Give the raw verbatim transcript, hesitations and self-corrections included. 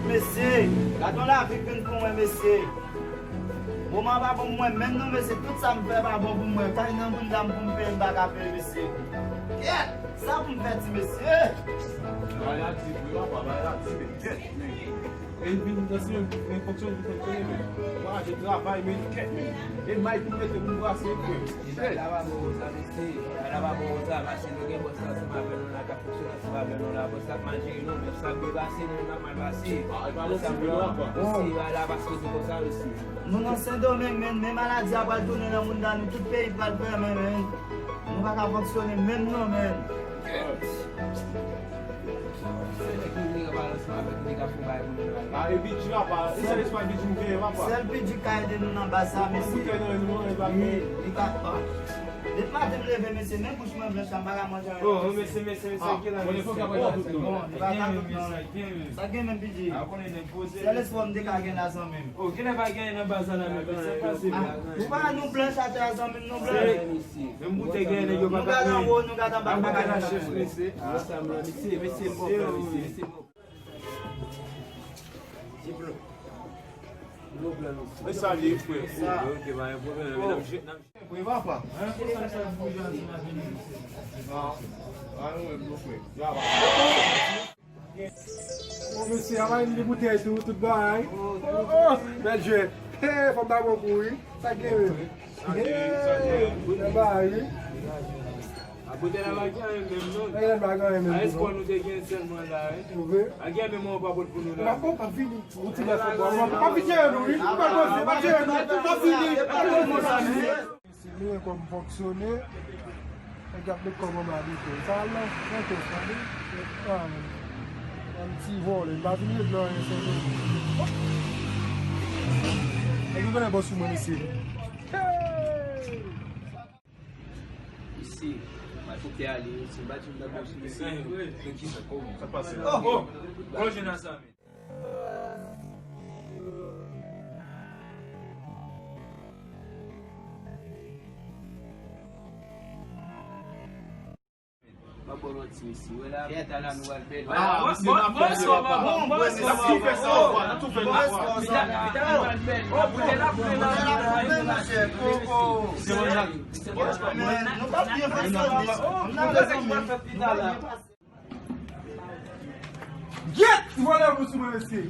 Mesye, gad yon lavi k vin pou mwen, mesye. Moman pa bon pou mwen menm non, mesye. Tout sa m fè pa bon pou mwen. Kay nan bounda m pou m peye, m pa ka peye, mesye. Kèt! Sa pou m fè, ti mesye? Bagay la di vre, papa, bagay la di, men kèt, men. E vin nan se men fonksyone, vin fonksyone, men. Mwen achte travay, men kèt, men. E may pou m mete pou m brase, frè. Bagay la pa bon konsa, mesye. Bagay la pa bon konsa, paske nou gen bòs la ansanm avè nou la, k ap fonksyone ansanm avè nou la. Bòs la ap mal jere nou, bòs la ap byen pase nou, n ap mal pase. Ah, e pa bòs la, mesye, bagay la pa sipoze konsa, mesye. Nou nan Sendomeng, men, men maladi a pral tounen nan moun nan, nou tout peyi pral fèmen, men. Nou pa ka fonksyone menm non, men. Ah, e bidji la pa, e sèl espwa bidji m genyen, papa. Sèl bidji k ka ede nou nan baz sa, mesye. Boutèy nan men nou an, e pa genyen. Wi, li ka, ah. Depi maten m leve, mesye, men bouch mwen blanch la, m pa ka manje anyen. Oh, mesye, mesye, mesye, ki la, mesye? Bon, li pa ka tout non. Sa gen menm bidji. Sèl espwa m te ka gen la, zanmi m. Oh, kilè pa genyen nan baz la, la, men sa k pase? Ah, ou pa nou blanch atè a, zanmi m, nou blanch. Menm boutèy genyen, nèg yo pa ka. Nou gade anwo, nou gade anba, nou pa ka jwenn anyen. Mesye, mesye, mesye, bon, mesye, mesye, bon. Diplòm. Nou blan, mesye. Mwen salye, frè. Sa. Ok, pa gen pwoblèm, n ap jwe, n ap jwe. Frè, papa. Hein? Sa, sa, sa, sa, sa, sa, sa. Ah, ah, nou menm, nou frè. Ya, papa. Bon, mesye, a va li boutèy tou, tout bagay. Oh, oh, bèl jwèt. Hey, fò m ba bon kou, wi. Sa gen, wi. Sa gen, sa gen. Bèl bagay, wi. A boutèy la pa gen anyen menm, non. Anyen pa gen anyen menm, non. A espwa nou te gen sèlman la, wi. Ou vle? A gen menm ou pa pot pou nou la. Pa, pa vini. Ou ti bèf ankò. Pa vini jere nou, wi. Pa vini, pa vini. Pa vini. Pa vini. Se li kòm fonksyonè, nèg ap met kòb anba do kò. Sa al nan, nan kès la, wi. Ah, men. Yon ti vòlè, m pa vin regle anyen, se nou. Nèg yo konnen bò sou mwen, mesye. Hey! Mesye, m pa kite ale, mesye, m pa di m nan bò sou mesye. Sa pase la. Oh! Bon, jèn sa, men. Mwen ba w yon ti mesye. Wè la, pita la nou al bèl. Ah, mesye, n ap fè papa. Bon, bon, mesye, n ap tou fè sa, papa, n ap tou fè sa. Pita, pita la nou al bèl. Oh, pita la, pita la, pita la. Se bon, Jacques. Se bon, Jacques. Men, nou pa byen fonksyone. Nou bezwen pita la. Gyèt! Vòlè pou sou mwen, mesye.